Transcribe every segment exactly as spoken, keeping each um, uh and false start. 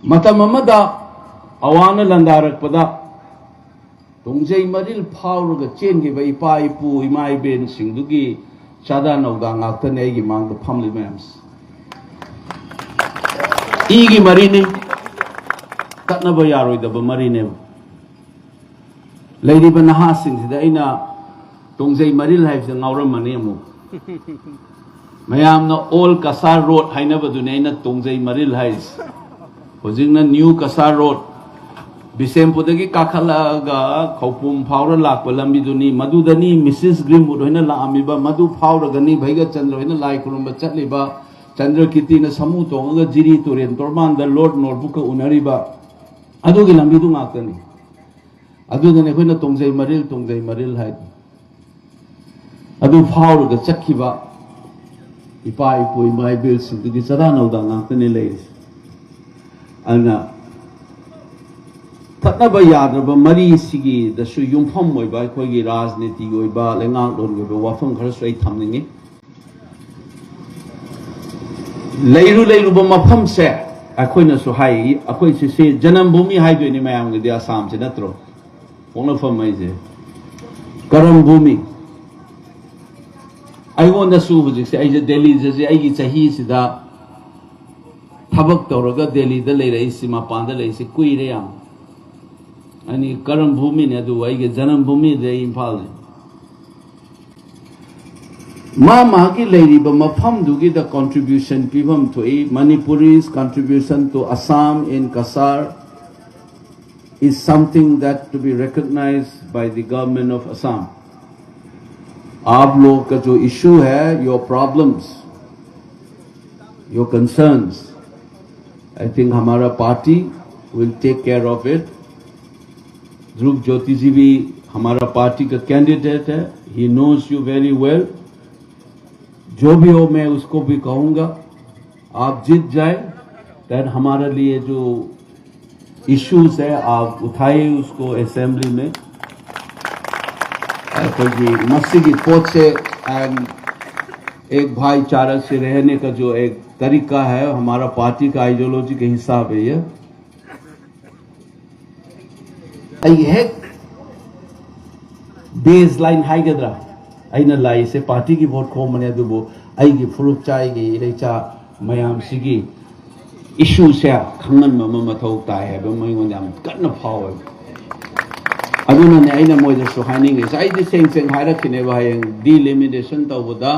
ꯃꯇꯝ ꯑꯃꯗ ꯑꯋꯥꯅ ꯂꯥꯟꯗꯥꯔꯛꯄꯗ ꯇꯣꯡꯖꯩ ꯃꯔꯤꯜ ꯐꯥꯎꯔꯒ ꯆꯦꯟꯈꯤꯕ ꯏꯄꯥ ꯏꯄꯨ ꯏꯃꯥ ꯏꯕꯦꯟꯁꯤꯡꯗꯨꯒꯤ ꯆꯥꯗꯥ ꯅꯧꯗꯥ ꯉꯥꯛꯇꯅꯦ ꯑꯩꯒꯤ ꯃꯥꯡꯗ ꯐꯝꯂꯤ ꯃꯌꯥꯝꯁꯦ꯫ ꯏꯒꯤ ꯃꯔꯤꯅꯤ, ꯇꯠꯅꯕ ꯌꯥꯔꯣꯏꯗꯕ ꯃꯔꯤꯅꯦꯕ꯫ ꯂꯩꯔꯤꯕ ꯅꯍꯥꯁꯤꯡꯁꯤꯗ ꯑꯩꯅ ꯇꯣꯡꯖꯩ ꯃꯔꯤꯜ ꯍꯥꯏꯕꯁꯦ ꯉꯥꯎꯔꯝꯃꯅꯤ ꯑꯃꯨꯛ꯫ ꯃꯌꯥꯝꯅ ꯑꯣꯜ ꯀꯁꯥꯔ ꯔꯣꯗ ꯍꯥꯏꯅꯕꯗꯨꯅꯦ ꯑꯩꯅ ꯇꯣꯡꯖꯩ ꯃꯔꯤꯜ ꯍꯥꯏꯔꯤꯁꯦ꯫ ꯍꯧꯖꯤꯛꯅ ꯅ꯭ꯌꯨ ꯀꯁꯥꯔ ꯔꯣꯗ, ꯕꯤꯁꯦꯝꯄꯨꯔꯗꯒꯤ ꯀꯥꯈꯠꯂꯛꯑꯒ ꯈꯧꯄꯨꯝ ꯐꯥꯎꯔ ꯂꯥꯛꯄ ꯂꯝꯕꯤꯗꯨꯅꯤ꯫ ꯃꯗꯨꯗꯅꯤ ꯃꯤꯁꯤꯁ ꯒ꯭ꯔꯤꯟꯋꯨꯗ ꯍꯣꯏꯅ ꯂꯥꯛꯑꯝꯃꯤꯕ, ꯃꯗꯨ ꯐꯥꯎꯔꯒꯅꯤ ꯚꯩꯒꯆꯟꯗ꯭ꯔ ꯍꯣꯏꯅ ꯂꯥꯏ ꯈꯨꯔꯨꯝꯕ ꯆꯠꯂꯤꯕ, ꯆꯟꯗ꯭ꯔꯀꯤꯔꯇꯤꯅ ꯁꯥꯃꯨ ꯇꯣꯡꯉꯒ ꯖꯤꯔꯤ ꯇꯨꯔꯦꯟ ꯇꯣꯔꯕꯥꯟꯗ ꯂꯣꯔꯗ ꯅꯣꯔꯕꯨꯛꯀ ꯎꯅꯔꯤꯕ꯫ ꯑꯗꯨꯒꯤ ꯂꯝꯕꯤꯗꯨ ꯉꯥꯛꯇꯅꯤ꯫ ꯑꯗꯨꯗꯅꯤ ꯑꯩꯈꯣꯏꯅ ꯇꯣꯡꯖꯩ ꯃꯔꯤꯜ, ꯇꯣꯡꯖꯩ ꯃꯔꯤꯜ ꯍꯥꯏꯗꯣ꯫ ꯑꯗꯨ ꯐꯥꯎꯔꯒ ꯆꯠꯈꯤꯕ ꯏꯄꯥ ꯏꯄꯨ ꯏꯃꯥ ꯏꯕꯦꯜꯁꯤꯡꯗꯨꯒꯤ ꯆꯔꯥ ꯅꯧꯗꯥ ꯉꯥꯛꯇꯅꯤ ꯂꯩꯔꯤꯁꯦ꯫ ꯑꯗꯨꯅ ꯊꯠꯅꯕ ꯌꯥꯗ꯭ꯔꯕ ꯃꯔꯤꯁꯤꯒꯤꯗꯁꯨ ꯌꯨꯝꯐꯝ ꯑꯣꯏꯕ ꯑꯩꯈꯣꯏꯒꯤ ꯔꯥꯖꯅꯤꯇꯤꯒꯤ ꯑꯣꯏꯕ, ꯂꯩꯉꯥꯛꯂꯣꯟꯒꯤ ꯑꯣꯏꯕ ꯋꯥꯐꯝ ꯈꯔꯁꯨ ꯑꯩ ꯊꯝꯅꯤꯡꯉꯤ꯫ ꯂꯩꯔꯨ ꯂꯩꯔꯨꯕ ꯃꯐꯝꯁꯦ ꯑꯩꯈꯣꯏꯅꯁꯨ ꯍꯥꯏ, ꯑꯩꯈꯣꯏ ꯁꯤꯁꯦ ꯖꯅꯝ ꯚꯨꯃꯤ ꯍꯥꯏꯗꯣꯏꯅꯤ ꯃꯌꯥꯝꯒꯤꯗꯤ, ꯑꯁꯥꯝꯁꯦ ꯅꯠꯇ꯭ꯔꯣ? ꯄꯣꯛꯅꯐꯝ ꯍꯥꯏꯁꯦ ꯀꯔꯝ ꯚꯨꯃꯤ꯫ ꯑꯩꯉꯣꯟꯗꯁꯨ ꯍꯧꯖꯤꯛꯁꯦ, ꯑꯩꯁꯦ ꯗꯦꯜꯂꯤꯁꯦ ꯑꯩꯒꯤ ꯆꯍꯤꯁꯤꯗ ꯊꯕꯛ ꯇꯧꯔꯒ ꯗꯦꯜꯂꯤꯗ ꯂꯩꯔꯛꯏꯁꯤ, ꯃꯄꯥꯟꯗ ꯂꯩꯔꯤꯁꯤ ꯀꯨꯏꯔꯦ ꯌꯥꯝ꯫ ꯑꯅꯤ ꯀꯔꯝ ꯚꯨꯃꯤꯅꯦ, ꯑꯗꯨꯕꯨ ꯑꯩꯒꯤ ꯖꯅꯝ ꯚꯨꯃꯤꯗꯤ ꯑꯩ ꯏꯝꯐꯥꯜꯅꯤ꯫ ꯃꯥ ꯃꯥꯒꯤ ꯂꯩꯔꯤꯕ ꯃꯐꯝꯗꯨꯒꯤꯗ contribution ꯄꯤꯐꯝ ꯊꯣꯛꯏ꯫ Manipuri's contribution to Assam in Cachar is something that to be recognized by the government of Assam. आप लोग का जो इशू है, your problems, your concerns, I think हमारा party will take care of it. ध्रुव ज्योति जी भी हमारा party का candidate है, he knows you very well. जो भी हो, मैं उसको भी कहूँगा, आप जीत जाए, देन हमारे लिए जो इश्यूज है आप उठाइए उसको असेंबली में। ꯑꯩꯈꯣꯏꯒꯤ ꯃꯁꯤꯒꯤ ꯄꯣꯠꯁꯦ, and एक भाईचारा से रहने का जो एक तरीका है, हमारा पार्टी का आइडियोलॉजी के हिसाब है ये। ꯑꯩꯒꯤ ꯍꯦꯛ ꯕꯦꯖ ꯂꯥꯏꯟ ꯍꯥꯏꯒꯗ꯭ꯔꯥ, ꯑꯩꯅ ꯂꯥꯛꯏꯁꯦ ꯄꯥꯔꯇꯤꯒꯤ ꯚꯣꯠ ꯈꯣꯝꯕꯅꯦ, ꯑꯗꯨꯕꯨ ꯑꯩꯒꯤ ꯐꯨꯔꯨꯞ ꯆꯥꯏꯒꯤ ꯏꯔꯩꯆꯥ ꯃꯌꯥꯝꯁꯤꯒꯤ ꯏꯁꯨꯁꯦ ꯈꯪꯍꯟꯕ ꯑꯃ ꯃꯊꯧ ꯇꯥꯏ ꯍꯥꯏꯕ ꯑꯃ ꯑꯩꯉꯣꯟꯗ ꯌꯥꯝ ꯀꯟꯅ ꯐꯥꯎꯋꯦꯕ꯫ ꯑꯗꯨꯅꯅꯦ ꯑꯩꯅ ꯃꯣꯏꯗꯁꯨ ꯍꯥꯏꯅꯤꯡꯉꯤꯁꯦ, ꯑꯩꯗꯤ ꯁꯦꯡ ꯁꯦꯡ ꯍꯥꯏꯔꯛꯈꯤꯅꯦꯕ, ꯍꯌꯦꯡ ꯗꯤꯂꯤꯃꯤꯇꯦꯁꯟ ꯇꯧꯕꯗ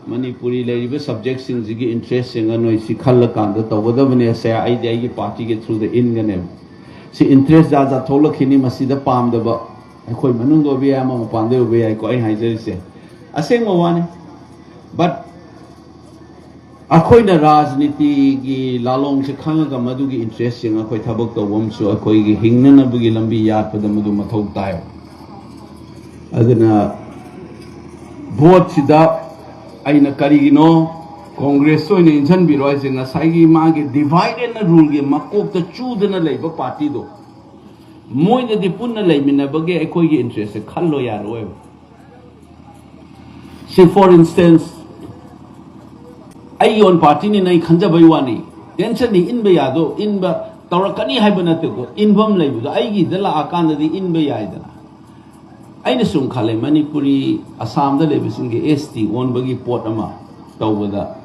ꯃꯅꯤꯄꯨꯔꯤ ꯂꯩꯔꯤꯕ ꯁꯕꯖꯦꯛꯁꯤꯡꯁꯤꯒꯤ ꯏꯟꯇꯔꯦꯁꯁꯤꯡ ꯅꯣꯏ ꯁꯤ ꯈꯜꯂꯀꯥꯟꯗ ꯇꯧꯒꯗꯕꯅꯦꯁꯦ ꯑꯩꯗꯤ ꯑꯩꯒꯤ ꯄꯥꯔꯇꯤꯒꯤ ꯊ꯭ꯔꯨꯗ ꯏꯟꯒꯅꯦꯕ꯫ ꯁꯤ ꯏꯟꯇꯔꯦꯁ ꯖꯥꯠ ꯖꯥꯠ ꯊꯣꯛꯂꯛꯈꯤꯅꯤ, ꯃꯁꯤꯗ ꯄꯥꯝꯗꯕ, ꯑꯩꯈꯣꯏ ꯃꯅꯨꯡꯗ ꯑꯣꯏꯕ ꯌꯥꯏ, ꯑꯃ ꯃꯄꯥꯟꯗ ꯑꯣꯏꯕ ꯌꯥꯏꯀꯣ ꯑꯩꯅ ꯍꯥꯏꯖꯔꯤꯁꯦ꯫ ꯑꯁꯦꯡꯕ ꯋꯥꯅꯤ꯫ But ꯑꯩꯈꯣꯏꯅ ꯔꯥꯖꯅꯤꯇꯤꯒꯤ ꯂꯥꯂꯣꯡꯁꯦ ꯈꯪꯉꯒ ꯃꯗꯨꯒꯤ ꯏꯟꯇꯔꯦꯁꯁꯤꯡ ꯑꯩꯈꯣꯏ ꯊꯕꯛ ꯇꯧꯕ ꯑꯃꯁꯨ ꯑꯩꯈꯣꯏꯒꯤ ꯍꯤꯡꯅꯅꯕꯒꯤ ꯂꯝꯕꯤ ꯌꯥꯠꯄꯗ ꯃꯗꯨ ꯃꯊꯧ ꯇꯥꯏ꯫ ꯑꯗꯨꯅ ꯚꯣꯠꯁꯤꯗ ꯑꯩꯅ ꯀꯔꯤꯒꯤꯅꯣ ꯀꯣꯡꯒ꯭ꯔꯦꯁꯇ ꯑꯣꯏꯅ ꯏꯟꯁꯤꯟꯕꯤꯔꯣ ꯍꯥꯏꯁꯦ, ꯉꯁꯥꯏꯒꯤ ꯃꯥꯒꯤ divide and ruleꯒꯤ ꯃꯀꯣꯛꯇ ꯆꯨꯗꯅ ꯂꯩꯕ ꯄꯥꯔꯇꯤꯗꯣ, ꯃꯣꯏꯅꯗꯤ ꯄꯨꯟꯅ ꯂꯩꯃꯤꯟꯅꯕꯒꯤ ꯑꯩꯈꯣꯏꯒꯤ ꯏꯟꯇꯔꯦꯁꯁꯦ ꯈꯜꯂꯣ ꯌꯥꯔꯛꯑꯣꯏꯕ꯫ ꯁꯤ for instance ꯑꯩꯒꯤ ꯑꯣꯟ ꯄꯥꯔꯇꯤꯅꯤꯅ ꯑꯩ ꯈꯟꯖꯕꯩ ꯋꯥꯅꯤ꯫ ꯇꯦꯟꯁꯟꯗꯤ ꯏꯟꯕ ꯌꯥꯗꯣ, ꯏꯟꯕ ꯇꯧꯔꯛꯀꯅꯤ ꯍꯥꯏꯕ ꯅꯠꯇꯦꯀꯣ, ꯏꯟꯐꯝ ꯂꯩꯕꯗꯣ ꯑꯩꯒꯤꯗ ꯂꯥꯛꯑꯀꯥꯟꯗꯗꯤ ꯏꯟꯕ ꯌꯥꯏꯗꯅ꯫ ꯑꯩꯅ ꯁꯨꯝ ꯈꯜꯂꯦ, ꯃꯅꯤꯄꯨꯔꯤ ꯑꯁꯥꯝꯗ ꯂꯩꯕꯁꯤꯡꯒꯤ ꯑꯦꯁ ꯇꯤ ꯑꯣꯟꯕꯒꯤ ꯄꯣꯠ ꯑꯃ ꯇꯧꯕꯗ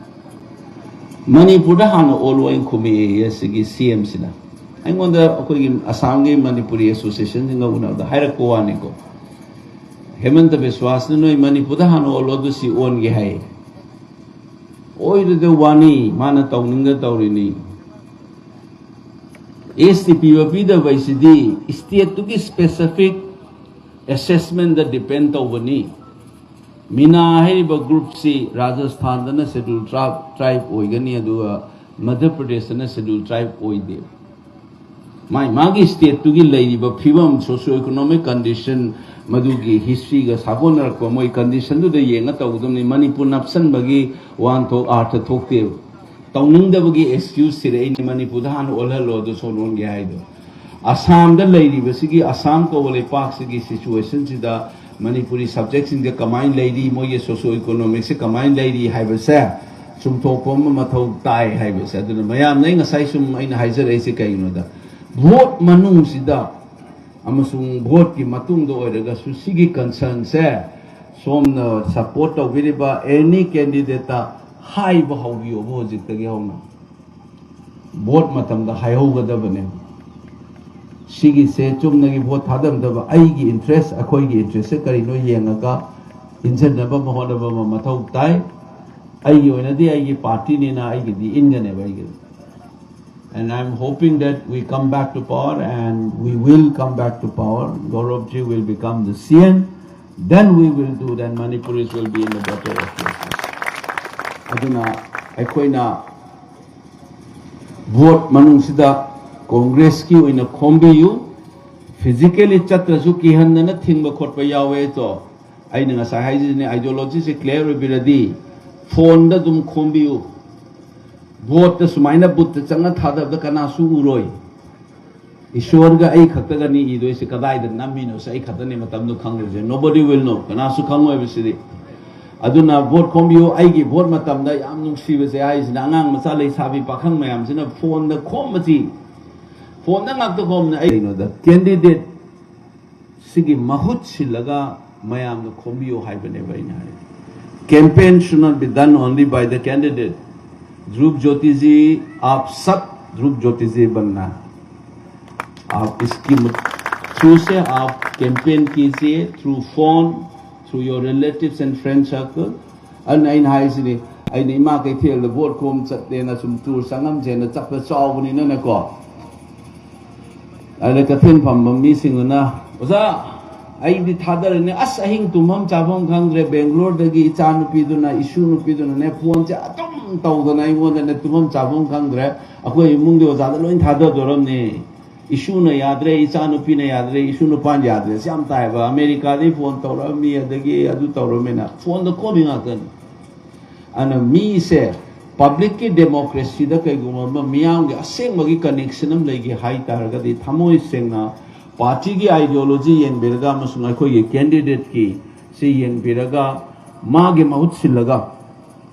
ꯃꯅꯤꯄꯨꯔꯗ ꯍꯥꯟꯅ ꯑꯣꯜꯂꯣ ꯍꯥꯏꯅ ꯈꯨꯝꯃꯛꯑꯦ ꯑꯁꯤꯒꯤ ꯁꯤ ꯑꯦꯝꯁꯤꯅ꯫ ꯑꯩꯉꯣꯟꯗ ꯑꯩꯈꯣꯏꯒꯤ ꯑꯁꯥꯝꯒꯤ ꯃꯅꯤꯄꯨꯔꯤ ꯑꯦꯁꯣꯁꯤꯌꯦꯁꯟꯁꯤꯡꯒ ꯎꯅꯕꯗ ꯍꯥꯏꯔꯛꯄ ꯋꯥꯅꯤꯀꯣ꯫ ꯍꯦꯃꯟꯇ ꯕꯤꯁ꯭ꯋꯥꯁꯅ ꯅꯣꯏ ꯃꯅꯤꯄꯨꯔꯗ ꯍꯥꯟꯅ ꯑꯣꯜꯂꯣ, ꯑꯗꯨ ꯁꯤ ꯑꯣꯟꯒꯦ ꯍꯥꯏ꯫ ꯑꯣꯏꯗꯣꯏꯗ ꯋꯥꯅꯤ, ꯃꯥꯅ ꯇꯧꯅꯤꯡꯗ ꯇꯧꯔꯤꯅꯤ꯫ ꯑꯦꯁ ꯇꯤ ꯄꯤꯕ ꯄꯤꯗꯕ ꯍꯥꯏꯁꯤꯗꯤ ꯁ꯭ꯇꯦꯠꯇꯨꯒꯤ ꯁ꯭ꯄꯦꯁꯤꯐꯤꯛ ꯑꯦꯁꯦꯁꯃꯦꯟꯗ ꯗꯤꯄꯦꯟ ꯇꯧꯕꯅꯤ꯫ ꯃꯤꯅꯥ ꯍꯥꯏꯔꯤꯕ ꯒ꯭ꯔꯨꯞꯁꯤ ꯔꯥꯖꯁꯊꯥꯟꯗꯅ ꯁꯦꯗ꯭ꯌꯨꯜ ꯇ꯭ꯔꯥꯏꯕ ꯑꯣꯏꯒꯅꯤ, ꯑꯗꯨꯒ ꯃꯙ꯭ꯌ ꯄ꯭ꯔꯗꯦꯁꯇꯅ ꯁꯦꯗ꯭ꯌꯨꯜ ꯇ꯭ꯔꯥꯏꯕ ꯑꯣꯏꯗꯦ꯫ ꯃꯥꯏ ꯃꯥꯒꯤ ꯁ꯭ꯇꯦꯠꯇꯨꯒꯤ ꯂꯩꯔꯤꯕ ꯐꯤꯕꯝ, ꯁꯣꯁꯤꯌꯣ ꯏꯀꯣꯅꯣꯃꯤꯛ ꯀꯟꯗꯤꯁꯟ, ꯃꯗꯨꯒꯤ ꯍꯤꯁꯇ꯭ꯔꯤꯒ ꯁꯥꯒꯣꯟꯅꯔꯛꯄ ꯃꯣꯏ ꯀꯟꯗꯤꯁꯟꯗꯨꯗ ꯌꯦꯡꯉ ꯇꯧꯒꯗꯕꯅꯤ꯫ ꯃꯅꯤꯄꯨꯔ ꯅꯞꯁꯟꯕꯒꯤ ꯋꯥꯍꯟꯊꯣꯛ ꯑꯥꯔꯊ ꯊꯣꯛꯇꯦꯕ꯫ ꯇꯧꯅꯤꯡꯗꯕꯒꯤ ꯑꯦꯛꯁꯀ꯭ꯌꯨꯁ ꯊꯤꯔꯛꯏꯅꯦ, ꯃꯅꯤꯄꯨꯔꯗ ꯍꯥꯟꯅ ꯑꯣꯜꯍꯜꯂꯣ ꯑꯗꯨ ꯁꯣꯝ ꯑꯣꯟꯒꯦ ꯍꯥꯏꯗꯣ꯫ ꯑꯁꯥꯝꯗ ꯂꯩꯔꯤꯕꯁꯤꯒꯤ, ꯑꯁꯥꯝ ꯀꯧꯕ ꯂꯩꯄꯥꯛꯁꯤꯒꯤ ꯁꯤꯆꯨꯋꯦꯁꯟꯁꯤꯗ ꯃꯅꯤꯄꯨꯔꯤ ꯁꯕꯖꯦꯛꯁꯤꯡꯁꯦ ꯀꯃꯥꯏꯅ ꯂꯩꯔꯤ, ꯃꯣꯏꯒꯤ ꯁꯣꯁꯤꯌꯣ ꯏꯀꯣꯅꯣꯃꯤꯛꯁꯦ ꯀꯃꯥꯏꯅ ꯂꯩꯔꯤ ꯍꯥꯏꯕꯁꯦ ꯆꯨꯝꯊꯣꯛꯄ ꯑꯃ ꯃꯊꯧ ꯇꯥꯏ ꯍꯥꯏꯕꯁꯦ꯫ ꯑꯗꯨꯅ ꯃꯌꯥꯝꯅ ꯑꯩ ꯉꯁꯥꯏ ꯁꯨꯝ ꯑꯩꯅ ꯍꯥꯏꯖꯔꯛꯏꯁꯦ ꯀꯩꯒꯤꯅꯣꯗ, ꯚꯣꯠ ꯃꯅꯨꯡꯁꯤꯗ ꯑꯃꯁꯨꯡ ꯚꯣꯠꯀꯤ ꯃꯇꯨꯡꯗ ꯑꯣꯏꯔꯒꯁꯨ ꯁꯤꯒꯤ ꯀꯟꯁꯔꯟꯁꯦ ꯁꯣꯝꯅ ꯁꯄꯣꯔꯠ ꯇꯧꯕꯤꯔꯤꯕ ꯑꯦꯅꯤ ꯀꯦꯟꯗꯤꯗꯦꯠꯇ ꯍꯥꯏꯕ ꯍꯧꯕꯤꯌꯣꯕ ꯍꯧꯖꯤꯛꯇꯒꯤ ꯍꯧꯅ꯫ ꯚꯣꯠ ꯃꯇꯝꯗ ꯍꯥꯏꯍꯧꯒꯗꯕꯅꯦ꯫ ꯁꯤꯒꯤꯁꯦ ꯆꯨꯝꯅꯒꯤ ꯚꯣꯠ ꯊꯥꯗꯅꯗꯕ, ꯑꯩꯒꯤ ꯏꯟꯇꯔꯦꯁ, ꯑꯩꯈꯣꯏꯒꯤ ꯏꯟꯇꯔꯦꯁꯁꯦ ꯀꯔꯤꯅꯣ ꯌꯦꯡꯉꯒ ꯏꯟꯁꯤꯟꯅꯕ ꯍꯣꯠꯅꯕ ꯑꯃ ꯃꯊꯧ ꯇꯥꯏ꯫ ꯑꯩꯒꯤ ꯑꯣꯏꯅꯗꯤ ꯑꯩꯒꯤ ꯄꯥꯔꯇꯤꯅꯤꯅ ꯑꯩꯒꯤꯗꯤ ꯏꯟꯒꯅꯦꯕ ꯑꯩꯒꯤꯗꯤ꯫ And I'm hoping that we come back to power and we will come back to power. Gaurav ji will become the C M. Then we will do, then Manipuris will be in the better of places. ꯑꯗꯨꯅ ꯑꯩꯈꯣꯏꯅ vote ꯃꯅꯨꯡꯁꯤꯗ ꯀꯣꯡꯒ꯭ꯔꯦꯁꯀꯤ ꯑꯣꯏꯅ ꯈꯣꯝꯕꯤꯌꯨ꯫ Physically ꯆꯠꯇ꯭ꯔꯁꯨ ꯀꯤꯍꯟꯗꯅ ꯊꯤꯡꯕ ꯈꯣꯠꯄ ꯌꯥꯎꯋꯦ꯫ ꯑꯗꯣ ꯑꯩꯅ ꯉꯁꯥꯏ ꯍꯥꯏꯖꯤꯅꯦ, ꯑꯥꯏꯗꯤꯌꯣꯂꯣꯖꯤꯁꯦ ꯀ꯭ꯂꯤꯌꯥꯔ ꯑꯣꯏꯕꯤꯔꯗꯤ ꯐꯣꯟꯗ ꯑꯗꯨꯝ ꯈꯣꯝꯕꯤꯌꯨ꯫ ꯚꯣꯠꯇ ꯁꯨꯃꯥꯏꯅ ꯕꯨꯠꯇ ꯆꯪꯉ ꯊꯥꯗꯕꯗ ꯀꯅꯥꯁꯨ ꯎꯔꯣꯏ꯫ ꯏꯁꯣꯔꯒ ꯑꯩ ꯈꯛꯇꯒꯅꯤ ꯏꯗꯣꯏꯁꯦ꯫ ꯀꯗꯥꯏꯗ ꯅꯝꯃꯤꯅꯣꯁꯦ ꯑꯩ ꯈꯛꯇꯅꯦ ꯃꯇꯝꯗꯣ ꯈꯪꯗꯣꯏꯁꯦ꯫ Nobody will know. ꯀꯅꯥꯁꯨ ꯈꯪꯉꯣꯏꯕ ꯁꯤꯗꯤ꯫ ꯑꯗꯨꯅ ꯚꯣꯠ ꯈꯣꯝꯕꯤꯌꯨ꯫ ꯑꯩꯒꯤ ꯚꯣꯠ ꯃꯇꯝꯗ ꯌꯥꯝ ꯅꯨꯡꯁꯤꯕꯁꯦ ꯍꯥꯏꯁꯤꯅ, ꯑꯉꯥꯡ ꯃꯆꯥ ꯂꯩꯁꯥꯕꯤ ꯄꯥꯈꯪ ꯃꯌꯥꯝꯁꯤꯅ ꯐꯣꯟꯗ ꯈꯣꯝꯕꯁꯤ, ꯐꯣꯟꯗ ꯉꯥꯛꯇ ꯈꯣꯝꯕꯅ ꯑꯩ ꯀꯩꯅꯣꯗ ꯀꯦꯟꯗꯤꯗꯦꯠ ꯁꯤꯒꯤ ꯃꯍꯨꯠ ꯁꯤꯜꯂꯒ ꯃꯌꯥꯝꯅ ꯈꯣꯝꯕꯤꯌꯨ ꯍꯥꯏꯕꯅꯦꯕ ꯑꯩꯅ ꯍꯥꯏ꯫ Campaign should not be done only by the candidate. ध्रुव ज्योति जी, आप सब ध्रुव ज्योति जी बनना। आप इसकी थ्रू से आप कैंपेन कीजिए, through phone, through your relatives and friend circle. ꯑꯗꯨꯅ ꯑꯩꯅ ꯍꯥꯏꯁꯤꯅꯤ, ꯑꯩꯅ ꯏꯃꯥ ꯀꯩꯊꯦꯜꯗ ꯚꯣꯠ ꯈꯣꯝ ꯆꯠꯂꯦꯅ ꯁꯨꯝ ꯇꯨꯔ ꯆꯪꯉꯝꯁꯦꯅ ꯆꯠꯄ ꯆꯥꯎꯕꯅꯤꯅꯅꯦꯀꯣ꯫ ꯑꯗ ꯀꯩꯊꯦꯜ ꯐꯝꯕ ꯃꯤꯁꯤꯡꯗꯨꯅ, "ꯑꯣꯖꯥ, ꯑꯩꯗꯤ ꯊꯥꯗꯔꯅꯤ, ꯑꯁ, ꯑꯍꯤꯡ ꯇꯨꯝꯐꯝ ꯆꯥꯐꯝ ꯈꯪꯗ꯭ꯔꯦ, ꯕꯦꯡꯒ꯭ꯂꯣꯔꯗꯒꯤ ꯏꯆꯥ ꯅꯨꯄꯤꯗꯨꯅ, ꯏꯁꯨ ꯅꯨꯄꯤꯗꯨꯅꯅꯦ, ꯐꯣꯟꯁꯦ ꯑꯗꯨꯝ ꯇꯧꯗꯅ ꯑꯩꯉꯣꯟꯗꯅꯦ ꯇꯨꯝꯐꯝ ꯆꯥꯐꯝ ꯈꯪꯗ꯭ꯔꯦ, ꯑꯩꯈꯣꯏ ꯏꯃꯨꯡꯒꯤ ꯑꯣꯖꯥꯗ ꯂꯣꯏ ꯊꯥꯗꯗꯣꯔꯝꯅꯤ, ꯏꯁꯨꯅ ꯌꯥꯗ꯭ꯔꯦ, ꯏꯆꯥ ꯅꯨꯄꯤꯅ ꯌꯥꯗ꯭ꯔꯦ, ꯏꯁꯨ ꯅꯨꯄꯥꯅ ꯌꯥꯗ꯭ꯔꯦ", ꯁꯤ ꯌꯥꯝ ꯇꯥꯏꯌꯦꯕ꯫ ꯑꯃꯦꯔꯤꯀꯥꯗꯒꯤ ꯐꯣꯟ ꯇꯧꯔꯛꯑꯝꯃꯤ, ꯑꯗꯒꯤ ꯑꯗꯨ ꯇꯧꯔꯝꯃꯤꯅ ꯐꯣꯟꯗ ꯈꯣꯝꯃꯤ ꯉꯥꯛꯇꯅꯤ꯫ ꯑꯗꯨꯅ ꯃꯤꯁꯦ ꯄꯕ꯭ꯂꯤꯛꯀꯤ ꯗꯦꯃꯣꯀ꯭ꯔꯦꯁꯤꯗ ꯀꯩꯒꯨꯝꯕ ꯑꯃ ꯃꯤꯌꯥꯝꯒꯤ ꯑꯁꯦꯡꯕꯒꯤ ꯀꯅꯦꯛꯁꯟ ꯑꯃ ꯂꯩꯒꯦ ꯍꯥꯏ ꯇꯥꯔꯒꯗꯤ, ꯊꯃꯣꯏ ꯁꯦꯡꯅ ꯄꯥꯔꯇꯤꯒꯤ ꯑꯥꯏꯗꯤꯌꯣꯂꯣꯖꯤ ꯌꯦꯡꯕꯤꯔꯒ ꯑꯃꯁꯨꯡ ꯑꯩꯈꯣꯏꯒꯤ ꯀꯦꯟꯗꯤꯗꯦꯠꯀꯤ ꯁꯤ ꯌꯦꯡꯕꯤꯔꯒ ꯃꯥꯒꯤ ꯃꯍꯨꯠ ꯁꯤꯜꯂꯒ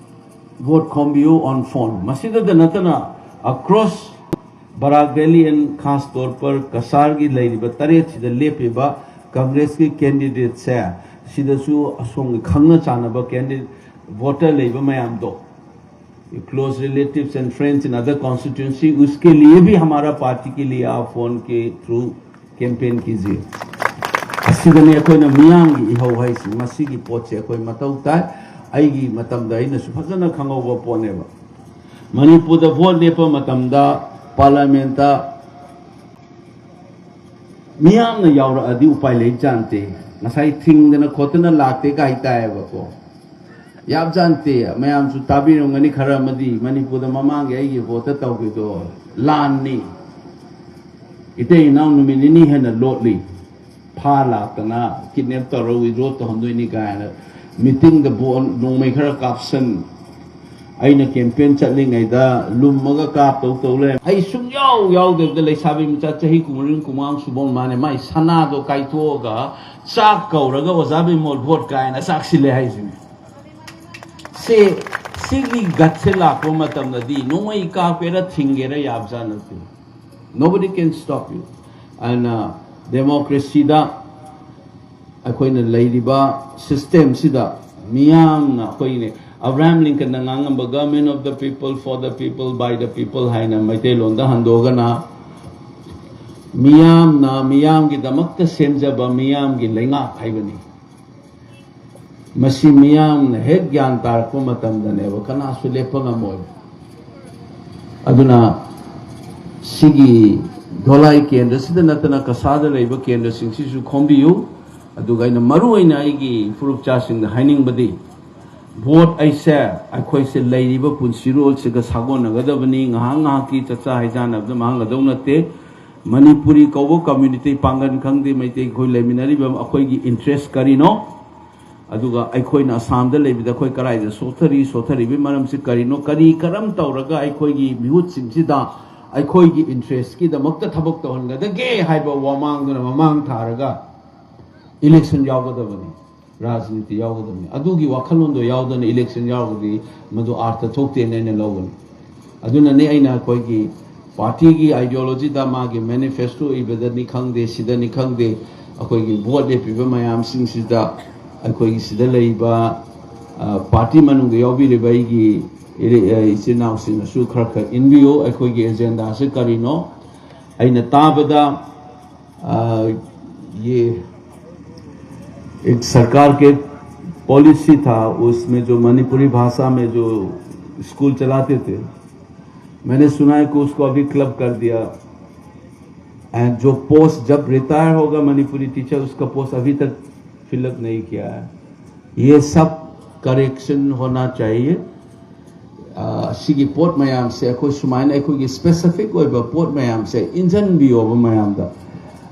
Vote ꯈꯣꯝꯕꯤꯌꯨ on phone꯫ ꯃꯁꯤꯗꯗ ꯅꯠꯇꯅ across Barak Valley and ꯈꯥꯁ ꯇꯧꯔ ꯄꯔ ꯀꯁꯥꯔꯒꯤ ꯂꯩꯔꯤꯕ ꯇꯔꯦꯠꯁꯤꯗ ꯂꯦꯞꯄꯤꯕ ꯀꯪꯒ꯭ꯔꯦꯁꯀꯤ candidateꯁꯦ, ꯁꯤꯗꯁꯨ ꯑꯁꯣꯝꯒꯤ ꯈꯪꯅ ꯆꯥꯟꯅꯕ candidate voter ꯂꯩꯕ ꯃꯌꯥꯝꯗꯣ, close relatives and friends in other constituency, उसके लिए भी हमारा पार्टी के लिए आप फोन के थ्रू campaign कीजिए꯫ ꯑꯁꯤꯗꯅꯤ ꯑꯩꯈꯣꯏꯅ ꯃꯤꯌꯥꯝꯒꯤ ꯏꯍꯧ ꯍꯥꯏꯁꯤ꯫ ꯃꯁꯤꯒꯤ ꯄꯣꯠꯁꯦ ꯑꯩꯈꯣꯏ ꯃꯊꯧ ꯇꯥꯏ꯫ ꯑꯩꯒꯤ ꯃꯇꯝꯗ ꯑꯩꯅꯁꯨ ꯐꯖꯅ ꯈꯪꯍꯧꯕ ꯄꯣꯠꯅꯦꯕ꯫ ꯃꯅꯤꯄꯨꯔꯗ ꯚꯣꯠ ꯂꯦꯞꯄ ꯃꯇꯝꯗ ꯄꯥꯔꯂꯥꯃꯦꯟꯇ ꯃꯤꯌꯥꯝꯅ ꯌꯥꯎꯔꯛꯑꯗꯤ ꯎꯄꯥꯏ ꯂꯩ ꯆꯥꯟꯇꯦ꯫ ꯉꯁꯥꯏ ꯊꯤꯡꯗꯅ ꯈꯣꯠꯇꯅ ꯂꯥꯛꯇꯦ ꯀꯥꯏ ꯇꯥꯏꯌꯦꯕꯀꯣ꯫ ꯌꯥꯕꯖꯥꯟꯇꯦ꯫ ꯃꯌꯥꯝꯁꯨ ꯇꯥꯕꯤꯔꯝꯒꯅꯤ ꯈꯔ ꯑꯃꯗꯤ, ꯃꯅꯤꯄꯨꯔꯗ ꯃꯃꯥꯡꯒꯤ ꯑꯩꯒꯤ ꯚꯣꯠꯇ ꯇꯧꯈꯤꯕꯗꯣ ꯂꯥꯟꯅꯤ꯫ ꯏꯇꯩ ꯏꯅꯥꯎ ꯅꯨꯃꯤꯠ ꯅꯤꯅꯤ ꯍꯦꯟꯅ ꯂꯣꯠꯂꯤ꯫ ꯐꯥ ꯂꯥꯛꯇꯅ ꯀꯤꯗꯅꯦꯞ ꯇꯧꯔ ꯋꯤꯗ꯭ꯔꯣ ꯇꯧꯍꯟꯗꯣꯏꯅꯤ ꯀꯥꯏꯅ ꯃꯤꯇꯤꯡꯗ ꯕꯣꯜ ꯅꯣꯡꯃꯩ ꯈꯔ ꯀꯥꯞꯁꯟ, ꯑꯩꯅ ꯀꯦꯝꯄꯦꯟ ꯆꯠꯂꯤꯉꯩꯗ ꯂꯨꯝꯃꯒ ꯀꯥꯞꯇꯧ ꯇꯧ ꯂꯩ꯫ ꯑꯩ ꯁꯨꯡꯌꯥꯎ ꯌꯥꯎꯗꯕꯤꯗ ꯂꯩꯁꯥꯕꯤ ꯃꯆꯥ ꯆꯍꯤ ꯀꯨꯟꯃꯔꯤ ꯀꯨꯟꯃꯉꯥ ꯁꯨꯕ ꯃꯥꯅꯦ, ꯃꯥꯏ ꯁꯅꯥꯗꯣ ꯀꯥꯏꯊꯣꯛꯑꯒ ꯆꯥꯛ ꯀꯧꯔꯒ ꯑꯣꯖꯥ ꯕꯤꯃꯣꯜ ꯚꯣꯠ ꯀꯥꯏꯅ ꯆꯥꯛ ꯁꯤꯜꯂꯦ ꯍꯥꯏꯁꯤꯅꯦ꯫ ꯁꯤ, ꯁꯤꯒꯤ ꯒꯠꯁꯦ ꯂꯥꯛꯄ ꯃꯇꯝꯗꯗꯤ ꯅꯣꯡꯃꯩ ꯀꯥꯞꯀꯦꯔ ꯊꯤꯡꯒꯦꯔ ꯌꯥꯕꯖꯥꯠ ꯅꯠꯇꯦ꯫ Nobody can stop you. ꯑꯗꯨꯅ ꯗꯦꯃꯣꯀ꯭ꯔꯦꯁꯤꯗ ꯑꯩꯈꯣꯏꯅ ꯂꯩꯔꯤꯕ ꯁꯤꯁꯇꯦꯝꯁꯤꯗ ꯃꯤꯌꯥꯝꯅ, ꯑꯩꯈꯣꯏꯒꯤꯅꯦ, Abraham ꯂꯤꯡꯀꯟꯅ ꯉꯥꯡꯉꯝꯕ government of the people, for the people, by the people ꯍꯥꯏꯅ ꯃꯩꯇꯩꯂꯣꯟꯗ ꯍꯟꯗꯣꯛꯑꯒꯅ ꯃꯤꯌꯥꯝꯅ ꯃꯤꯌꯥꯝꯒꯤꯗꯃꯛꯇ ꯁꯦꯝꯖꯕ ꯃꯤꯌꯥꯝꯒꯤ ꯂꯩꯉꯥꯛ ꯍꯥꯏꯕꯅꯤ꯫ ꯃꯁꯤ ꯃꯤꯌꯥꯝꯅ ꯍꯦꯛ ꯒ꯭ꯌꯥꯟ ꯇꯥꯔꯛꯄ ꯃꯇꯝꯗꯅꯦꯕ ꯀꯅꯥꯁꯨ ꯂꯦꯞꯄ ꯉꯝꯃꯣꯏ꯫ ꯑꯗꯨꯅ ꯁꯤꯒꯤ ꯙꯣꯂꯥꯏ ꯀꯦꯟꯗ꯭ꯔꯁꯤꯗ ꯅꯠꯇꯅ ꯀꯁꯥꯗ ꯂꯩꯕ ꯀꯦꯟꯗ꯭ꯔꯁꯤꯡꯁꯤꯁꯨ ꯈꯣꯝꯕꯤꯌꯨ꯫ ꯑꯗꯨꯒ ꯑꯩꯅ ꯃꯔꯨ ꯑꯣꯏꯅ ꯑꯩꯒꯤ ꯐꯨꯔꯨꯞꯆꯥꯁꯤꯡꯗ ꯍꯥꯏꯅꯤꯡꯕꯗꯤ, ꯚꯣꯠ ꯑꯩꯁꯦ ꯑꯩꯈꯣꯏꯁꯦ ꯂꯩꯔꯤꯕ ꯄꯨꯟꯁꯤꯔꯣꯜꯁꯤꯒ ꯁꯥꯒꯣꯟꯅꯒꯗꯕꯅꯤ꯫ ꯉꯥꯏꯍꯥꯛ ꯉꯥꯏꯍꯥꯛꯀꯤ ꯆꯥꯛꯆꯥ ꯍꯩꯖꯥꯟꯅꯕꯗ ꯃꯥꯡꯒꯗꯧ ꯅꯠꯇꯦ꯫ ꯃꯅꯤꯄꯨꯔꯤ ꯀꯧꯕ ꯀꯝꯃ꯭ꯌꯨꯅꯤꯇꯤ, ꯄꯥꯡꯒꯜ ꯈꯪꯗꯦ, ꯃꯩꯇꯩ ꯑꯩꯈꯣꯏ ꯂꯩꯃꯤꯟꯅꯔꯤꯕ ꯑꯩꯈꯣꯏꯒꯤ ꯏꯟꯇꯔꯦꯁ ꯀꯔꯤꯅꯣ? ꯑꯗꯨꯒ ꯑꯩꯈꯣꯏꯅ ꯑꯁꯥꯝꯗ ꯂꯩꯕꯗ ꯑꯩꯈꯣꯏ ꯀꯗꯥꯏꯗ ꯁꯣꯊꯔꯤ, ꯁꯣꯊꯔꯤꯕꯒꯤ ꯃꯔꯝꯁꯤ ꯀꯔꯤꯅꯣ? ꯀꯔꯤ ꯀꯔꯝ ꯇꯧꯔꯒ ꯑꯩꯈꯣꯏꯒꯤ ꯃꯤꯍꯨꯠꯁꯤꯡꯁꯤꯗ ꯑꯩꯈꯣꯏꯒꯤ ꯏꯟꯇꯔꯦꯁꯀꯤꯗꯃꯛꯇ ꯊꯕꯛ ꯇꯧꯍꯟꯒꯗꯒꯦ ꯍꯥꯏꯕ ꯋꯥꯃꯥꯡꯗꯨꯅ ꯃꯃꯥꯡ ꯊꯥꯔꯒ ꯏꯂꯦꯛꯁꯟ ꯌꯥꯎꯒꯗꯕꯅꯤ꯫ ꯔꯥꯖꯅꯤꯇꯤ ꯌꯥꯎꯒꯗꯕꯅꯤ꯫ ꯑꯗꯨꯒꯤ ꯋꯥꯈꯜꯂꯣꯟꯗꯣ ꯌꯥꯎꯗꯅ ꯏꯂꯦꯛꯁꯟ ꯌꯥꯎꯔꯒꯗꯤ ꯃꯗꯨ ꯑꯥꯔꯊ ꯊꯣꯛꯇꯦꯅ ꯑꯩꯅ ꯂꯧꯒꯅꯤ꯫ ꯑꯗꯨꯅꯅꯦ ꯑꯩꯅ ꯑꯩꯈꯣꯏꯒꯤ ꯄꯥꯔꯇꯤꯒꯤ ꯑꯥꯏꯗꯤꯌꯣꯂꯣꯖꯤꯗ, ꯃꯥꯒꯤ ꯃꯦꯅꯤꯐꯦꯁꯇꯣ ꯏꯕꯗꯅꯤ ꯈꯪꯗꯦ, ꯁꯤꯗꯅꯤ ꯈꯪꯗꯦ, ꯑꯩꯈꯣꯏꯒꯤ ꯚꯣꯠ ꯂꯦꯞꯄꯤꯕ ꯃꯌꯥꯝꯁꯤꯡꯁꯤꯗ, ꯑꯩꯈꯣꯏꯒꯤ ꯁꯤꯗ ꯂꯩꯔꯤꯕ, ꯑ, ꯄꯥꯔꯇꯤ ꯃꯅꯨꯡꯗ ꯌꯥꯎꯕꯤꯔꯤꯕ ꯑꯩꯒꯤ ꯏꯔꯤ-, ꯑ, ꯏꯆꯤꯟ ꯏꯅꯥꯎꯁꯤꯡꯅꯁꯨ ꯈꯔ ꯈꯔ ꯏꯟꯕꯤꯌꯨ꯫ ꯑꯩꯈꯣꯏꯒꯤ ꯑꯦꯖꯦꯟꯗꯥꯁꯦ ꯀꯔꯤꯅꯣ? ꯑꯩꯅ ꯇꯥꯕꯗ, ꯑ, ये एक सरकार के पॉलिसी था, उसमें जो मणिपुरी भाषा में जो स्कूल चलाते थे, मैंने सुना है कि उसको अभी क्लब कर दिया। एंड जो पोस्ट, जब रिटायर होगा मणिपुरी टीचर, उसका पोस्ट अभी तक फिलअप नहीं किया है। ये सब करेक्शन होना चाहिए। ꯑ, ꯁꯤꯒꯤ ꯄꯣꯠ ꯃꯌꯥꯝꯁꯦ, ꯑꯩꯈꯣꯏ ꯁꯨꯃꯥꯏꯅ ꯑꯩꯈꯣꯏꯒꯤ ꯁ꯭ꯄꯦꯁꯤꯐꯤꯛ ꯑꯣꯏꯕ ꯄꯣꯠ ꯃꯌꯥꯝꯁꯦ ꯏꯟꯖꯟꯕꯤꯌꯣꯕ ꯃꯌꯥꯝꯗ꯫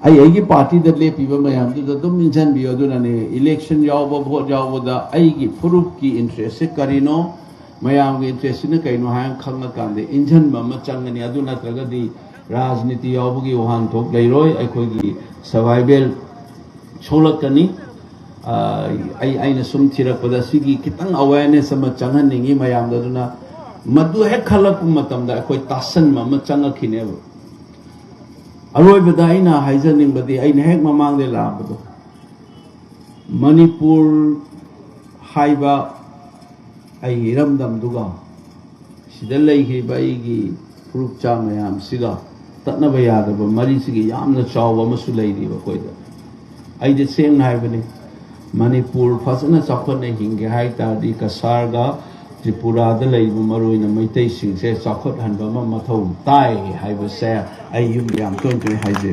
ꯑꯩ ꯑꯩꯒꯤ ꯄꯥꯔꯇꯤꯗ ꯂꯦꯞꯄꯤꯕ ꯃꯌꯥꯝꯗꯨꯗ ꯑꯗꯨꯝ ꯏꯟꯖꯟꯕꯤꯌꯣ꯫ ꯑꯗꯨꯅꯅꯦ, ꯏꯂꯦꯛꯁꯟ ꯌꯥꯎꯕ, ꯚꯣꯠ ꯌꯥꯎꯕꯗ ꯑꯩꯒꯤ ꯐꯨꯔꯨꯞꯀꯤ ꯏꯟꯇꯔꯦꯁꯁꯦ ꯀꯔꯤꯅꯣ, ꯃꯌꯥꯝꯒꯤ ꯏꯟꯇꯔꯦꯁꯁꯤꯅ ꯀꯩꯅꯣ ꯍꯥꯏꯅ ꯈꯪꯉꯀꯥꯟꯗ ꯏꯟꯖꯟꯕ ꯑꯃ ꯆꯪꯒꯅꯤ꯫ ꯑꯗꯨ ꯅꯠꯇ꯭ꯔꯒꯗꯤ ꯔꯥꯖꯅꯤꯇꯤ ꯌꯥꯎꯕꯒꯤ ꯋꯥꯍꯟꯊꯣꯛ ꯂꯩꯔꯣꯏ꯫ ꯑꯩꯈꯣꯏꯒꯤ ꯁꯔꯚꯥꯏꯚꯦꯜ ꯁꯣꯛꯂꯛꯀꯅꯤ꯫ ꯑ, ꯑꯩ, ꯑꯩꯅ ꯁꯨꯝ ꯊꯤꯔꯛꯄꯗ ꯁꯤꯒꯤ ꯈꯤꯇꯪ ꯑꯋꯦꯔꯅꯦꯁ ꯑꯃ ꯆꯪꯍꯟꯅꯤꯡꯉꯤ ꯃꯌꯥꯝꯗ꯫ ꯑꯗꯨꯅ ꯃꯗꯨ ꯍꯦꯛ ꯈꯜꯂꯛꯄ ꯃꯇꯝꯗ ꯑꯩꯈꯣꯏ ꯇꯥꯁꯟꯕ ꯑꯃ ꯆꯪꯉꯛꯈꯤꯅꯦꯕ꯫ ꯑꯔꯣꯏꯕꯗ ꯑꯩꯅ ꯍꯥꯏꯖꯅꯤꯡꯕꯗꯤ, ꯑꯩꯅ ꯍꯦꯛ ꯃꯃꯥꯡꯗ ꯂꯥꯛꯄꯗꯣ, ꯃꯅꯤꯄꯨꯔ ꯍꯥꯏꯕ ꯑꯩꯒꯤ ꯏꯔꯝꯗꯝꯗꯨꯒ ꯁꯤꯗ ꯂꯩꯈ꯭ꯔꯤꯕ ꯑꯩꯒꯤ ꯐꯨꯔꯨꯞꯆꯥ ꯃꯌꯥꯝꯁꯤꯒ ꯇꯠꯅꯕ ꯌꯥꯗꯕ ꯃꯔꯤꯁꯤꯒꯤ ꯌꯥꯝꯅ ꯆꯥꯎꯕ ꯑꯃꯁꯨ ꯂꯩꯔꯤꯕ ꯑꯩꯈꯣꯏꯗ꯫ ꯑꯩꯗꯤ ꯁꯦꯡꯅ ꯍꯥꯏꯕꯅꯤ, ꯃꯅꯤꯄꯨꯔ ꯐꯖꯅ ꯆꯥꯎꯈꯠꯅ ꯍꯤꯡꯒꯦ ꯍꯥꯏ ꯇꯥꯔꯗꯤ ꯀꯁꯥꯔꯒ ꯇ꯭ꯔꯤꯄꯨꯔꯥꯗ ꯂꯩꯔꯤꯕ ꯃꯔꯨꯑꯣꯏꯅ ꯃꯩꯇꯩꯁꯤꯡꯁꯦ ꯆꯥꯎꯈꯠꯍꯟꯕ ꯑꯃ ꯃꯊꯧ ꯇꯥꯏ ꯍꯥꯏꯕꯁꯦ ꯑꯩ ꯌꯨꯝꯗ ꯌꯥꯝ ꯇꯣꯏꯅ ꯇꯣꯏꯅ ꯍꯥꯏꯖꯩ꯫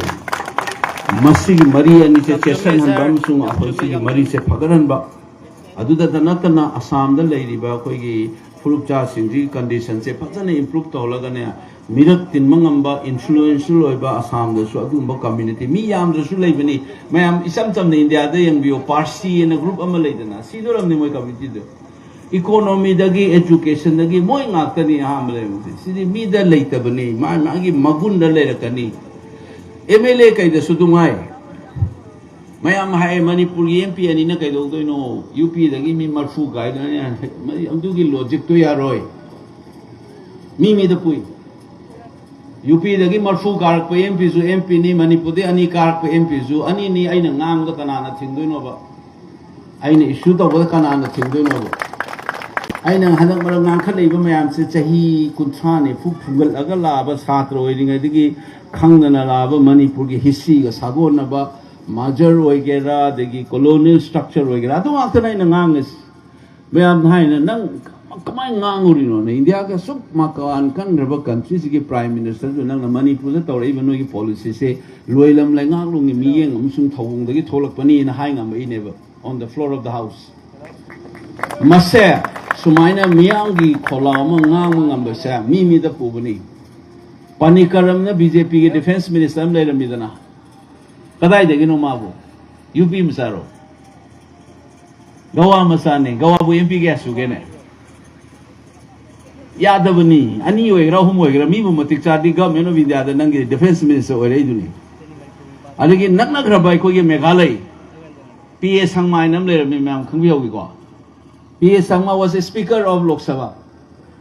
ꯃꯁꯤꯒꯤ ꯃꯔꯤ ꯑꯅꯤꯁꯦ ꯆꯦꯠꯁꯤꯟꯍꯟꯕ ꯑꯃꯁꯨꯡ ꯑꯩꯈꯣꯏ ꯁꯤꯒꯤ ꯃꯔꯤꯁꯦ ꯐꯒꯠꯍꯟꯕ, ꯑꯗꯨꯗꯇ ꯅꯠꯇꯅ ꯑꯁꯥꯝꯗ ꯂꯩꯔꯤꯕ ꯑꯩꯈꯣꯏꯒꯤ ꯐꯨꯔꯨꯞꯆꯥꯁꯤꯡꯁꯤꯒꯤ ꯀꯟꯗꯤꯁꯟꯁꯦ ꯐꯖꯅ ꯏꯝꯄ꯭ꯔꯨꯞ ꯇꯧꯍꯜꯂꯒꯅꯦ, ꯃꯤꯔꯛ ꯇꯤꯟꯕ ꯉꯝꯕ, ꯏꯟꯐ꯭ꯂꯨꯌꯦꯟꯁꯤꯌꯦꯜ ꯑꯣꯏꯕ ꯑꯁꯥꯝꯗꯁꯨ ꯑꯗꯨꯒꯨꯝꯕ ꯀꯝꯃ꯭ꯌꯨꯅꯤꯇꯤ ꯃꯤ ꯌꯥꯝꯗ꯭ꯔꯁꯨ ꯂꯩꯕꯅꯤ꯫ ꯃꯌꯥꯝ ꯏꯆꯝ ꯆꯝꯅ ꯏꯟꯗꯤꯌꯥꯗ ꯌꯦꯡꯕꯤꯌꯨ, ꯄꯥꯔꯁꯤ ꯑꯅ ꯒ꯭ꯔꯨꯞ ꯑꯃ ꯂꯩꯗꯅ, ꯁꯤꯗꯣꯔꯝꯅꯤ ꯃꯣꯏ ꯀꯝꯃ꯭ꯌꯨꯅꯤꯇꯤꯗꯣ꯫ ꯏꯀꯣꯅꯣꯃꯤꯗꯒꯤ, ꯑꯦꯖꯨꯀꯦꯁꯟꯗꯒꯤ ꯃꯣꯏ ꯉꯥꯛꯇꯅꯤ ꯑꯍꯥꯟꯕ ꯂꯩꯔꯝꯃꯤꯁꯦ꯫ ꯁꯤꯗꯤ ꯃꯤꯗ ꯂꯩꯇꯕꯅꯤ, ꯃꯥ ꯃꯥꯒꯤ ꯃꯒꯨꯟꯗ ꯂꯩꯔꯛꯀꯅꯤ꯫ ꯑꯦꯝ ꯑꯦꯜ ꯑꯦ ꯀꯩꯗꯁꯨ ꯑꯗꯨꯝ ꯍꯥꯏ, ꯃꯌꯥꯝ ꯍꯥꯏ, "ꯃꯅꯤꯄꯨꯔꯒꯤ ꯑꯦꯝ ꯄꯤ ꯑꯅꯤꯅ ꯀꯩꯗꯧꯗꯣꯏꯅꯣ? ꯌꯨ ꯄꯤꯗꯒꯤ ꯃꯤ ꯃꯔꯐꯨ ꯀꯥꯏꯗꯣꯏꯅꯦ?" ꯑꯗꯨꯒꯤ ꯂꯣꯖꯤꯛꯇꯣ ꯌꯥꯔꯣꯏ꯫ ꯃꯤ ꯃꯤꯗ ꯄꯨꯏ꯫ ꯌꯨ ꯄꯤꯗꯒꯤ ꯃꯔꯐꯨ ꯀꯥꯔꯛꯄ ꯑꯦꯝ ꯄꯤꯁꯨ ꯑꯦꯝ ꯄꯤꯅꯤ, ꯃꯅꯤꯄꯨꯔꯗꯒꯤ ꯑꯅꯤ ꯀꯥꯔꯛꯄ ꯑꯦꯝ ꯄꯤꯁꯨ ꯑꯅꯤꯅꯤ꯫ ꯑꯩꯅ ꯉꯥꯡꯕꯗ ꯀꯅꯥꯅ ꯊꯤꯡꯗꯣꯏꯅꯣꯕ? ꯑꯩꯅ ꯏꯁꯨ ꯇꯧꯕꯗ ꯀꯅꯥꯅ ꯊꯤꯡꯗꯣꯏꯅꯣꯕ? ꯑꯩꯅ ꯍꯟꯗꯛ ꯃꯔꯛ ꯉꯥꯡꯈꯠꯂꯛꯏꯕ ꯃꯌꯥꯝꯁꯦ ꯆꯍꯤ ꯀꯨꯟꯊ꯭ꯔꯥ ꯅꯤꯐꯨ ꯐꯨꯒꯠꯂꯒ ꯂꯥꯛꯑꯕ, ꯁꯥꯇ꯭ꯔ ꯑꯣꯏꯔꯤꯉꯩꯗꯒꯤ ꯈꯪꯗꯅ ꯂꯥꯛꯑꯕ, ꯃꯅꯤꯄꯨꯔꯒꯤ ꯍꯤꯁꯇ꯭ꯔꯤꯒ ꯁꯥꯒꯣꯟꯅꯕ, ꯃꯥꯖꯔ ꯑꯣꯏꯒꯦꯔꯥ, ꯑꯗꯒꯤ ꯀꯣꯂꯣꯅꯤꯌꯦꯜ ꯁ꯭ꯇ꯭ꯔꯛꯆꯔ ꯑꯣꯏꯒꯦꯔꯥ, ꯑꯗꯨ ꯉꯥꯛꯇꯅ ꯑꯩꯅ ꯉꯥꯡꯉꯤꯁꯦ꯫ ꯃꯌꯥꯝꯅ ꯍꯥꯏꯅ, "ꯅꯪ ꯀꯃꯥꯏꯅ ꯉꯥꯡꯉꯨꯔꯤꯅꯣꯅ? ꯏꯟꯗꯤꯌꯥꯒꯤ ꯑꯁꯨꯛ ꯃꯀꯥꯟ ꯀꯟꯈ꯭ꯔꯕ ꯀꯟꯇ꯭ꯔꯤꯁꯤꯒꯤ ꯄ꯭ꯔꯥꯏꯝ ꯃꯤꯅꯤꯁꯇꯔꯗꯨ ꯅꯪꯅ ꯃꯅꯤꯄꯨꯔꯗ ꯇꯧꯔꯛꯏꯕ ꯅꯣꯏꯒꯤ ꯄꯣꯂꯤꯁꯤꯁꯦ ꯂꯣꯏꯂꯝ ꯂꯩꯉꯥꯛꯂꯣꯟꯒꯤ ꯃꯤꯠꯌꯦꯡ ꯑꯃꯁꯨꯡ ꯊꯧꯑꯣꯡꯗꯒꯤ ꯊꯣꯛꯂꯛꯄꯅꯤꯅ" ꯍꯥꯏ ꯉꯝꯃꯛꯏꯅꯦꯕ, on the floor of the house꯫ ꯃꯁꯦ ꯁꯨꯃꯥꯏꯅ ꯃꯤꯌꯥꯝꯒꯤ ꯈꯣꯜꯂꯥꯎ ꯑꯃ ꯉꯥꯡꯕ ꯉꯝꯕꯁꯦ ꯃꯤ ꯃꯤꯗ ꯄꯨꯕꯅꯤ꯫ ꯄꯥꯅꯤꯀꯔꯝꯅ ꯕꯤ ꯖꯦ ꯄꯤꯒꯤ ꯗꯤꯐꯦꯟꯁ ꯃꯤꯅꯤꯁꯇꯔ ꯑꯃ ꯂꯩꯔꯝꯃꯤꯗꯅ, ꯀꯗꯥꯏꯗꯒꯤꯅꯣ ꯃꯥꯕꯨ? ꯌꯨ ꯄꯤ ꯃꯆꯥꯔꯣ? ꯒꯋꯥ ꯃꯆꯥꯅꯦ꯫ ꯒꯋꯥꯕꯨ ꯑꯦꯝ ꯄꯤ ꯀꯌꯥ ꯁꯨꯒꯦꯅꯦ? ꯌꯥꯗꯕꯅꯤ꯫ ꯑꯅꯤ ꯑꯣꯏꯒꯦꯔꯥ, ꯑꯍꯨꯝ ꯑꯣꯏꯒꯦꯔꯥ, ꯃꯤꯕꯨ ꯃꯇꯤꯛ ꯆꯥꯔꯗꯤ Government of India ꯗ ꯅꯪꯒꯤ ꯗꯤꯐꯦꯟꯁ ꯃꯤꯅꯤꯁꯇꯔ ꯑꯣꯏꯔꯛꯏꯗꯨꯅꯤ꯫ ꯑꯗꯒꯤ ꯅꯛꯅꯈ꯭ꯔꯕ ꯑꯩꯈꯣꯏꯒꯤ ꯃꯦꯘꯥꯂꯩ, ꯄꯤ ꯑꯦ ꯁꯪꯃꯥ ꯍꯥꯏꯅ ꯑꯃ ꯂꯩꯔꯝꯃꯤ, ꯃꯌꯥꯝ ꯈꯪꯕꯤꯍꯧꯋꯤꯀꯣ? ꯄꯤ ꯑꯦ ꯁꯪꯃꯥ was a speaker of Lok Sabha꯫